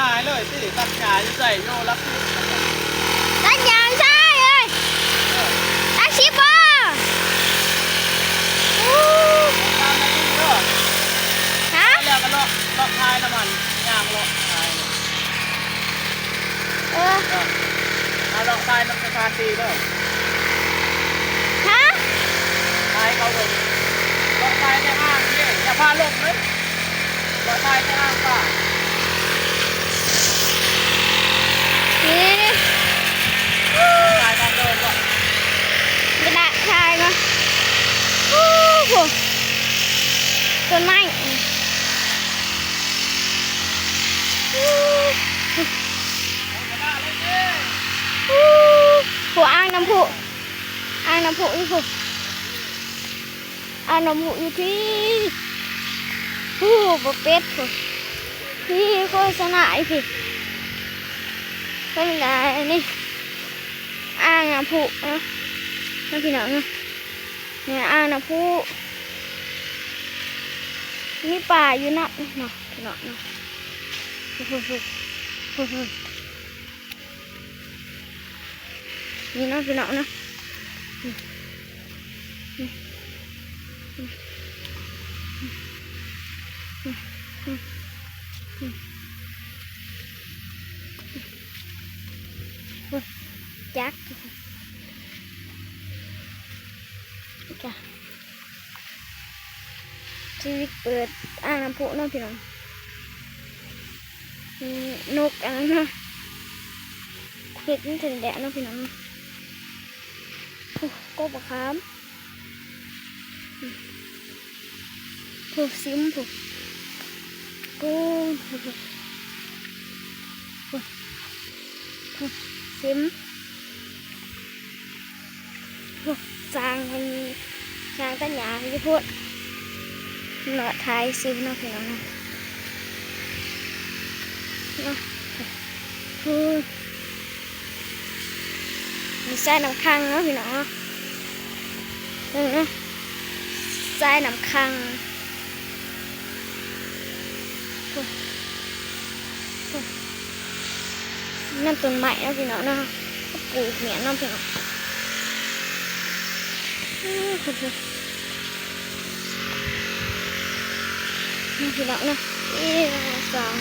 ນາຍເລີຍຕິ ຕັດຫຍ້າຢູ່ໃສ ຢູ່ຫຼັກສິບ ຕັດຫຍ້າໃສເອີຍ ເອີ ຫຼັກສິບບໍ່? ໂອ້ ຕາມໄປອີກເດີ ຮະ? ແລ້ວກໍເລາະ ເລາະຖ່າຍນຳມັນ ຍ່າງເລາະຖ່າຍ ເອີ ເອີ ເອົາເລາະຖ່າຍນຳສະຖານທີ່ເດີ ຮະ? ຖ່າຍເຂົາເບິ່ງ ເລາະຖ່າຍແຕ່ອ່າງເດ້ ຢ່າພາລົງເດີ. ບໍ່ໃສ່ແຕ່ອ່າງປາ ນີ້ ຖ່າຍຕອນເດີນບໍ່ ໄປລະຖ່າຍມາ ໂອ້ໂຫ ຕົ້ນໄມ້ ໂອ້ໂຫ ໂອ້ໂຫ ອ່າງນ້ຳພຸ ອ່າງນ້ຳພຸຢູ່ພຸ້ນ. ອານມະພຸຢູ່ພີ້ ຜູ້ບໍ່ເປັດພຸ້ນ ພີ້ໂຄສະນາອີກພີ້ ເພິ່ນກະອັນນີ້ ອ່າງນ້ຳພຸເນາະ ເນາະພີ່ນ້ອງເນາະ ນີ້ອ່າງນ້ຳພຸ ມີປາຢູ່ນຳເນາະ ພີ່ນ້ອງເນາະ ພຸ້ນໆ. ນີ້ເນາະພີ່ນ້ອງເນາະ ຈັກ ຊີວິດເປີດອ່າງນ້ຳພຸເນາະພີ່ນ້ອງ ອືມ ນົກອັນນັ້ນນະ ເຮັດມັນເຖິງແດດເນາະພີ່ນ້ອງ ໂອ້ ກໍບັກຂາມ ໂອ້ ຊິມ ໂອ້ ໂອ້ ໂອ້ ຊິມ. ໂອ້ ຊ່າງເພິ່ນ ຊ່າງຕັດຫຍ້າຢູ່ພຸ້ນ ເລາະຖ່າຍຊື່ເນາະພີ່ນ້ອງເນາະ ເນາະ ໂອ້ ມີຊາຍນ້ຳຂັງເນາະພີ່ນ້ອງເນາະ ເບິ່ງເນາະ ຊາຍນ້ຳຂັງ. ໂອ້ ໂອ້ ນັ້ນຕົ້ນໄມ້ເນາະພີ່ນ້ອງເນາະ ປູກແມ່ນເນາະພີ່ນ້ອງ ໂອ້ ນີ້ພີ່ນ້ອງເນາະ ເອີ ສອງ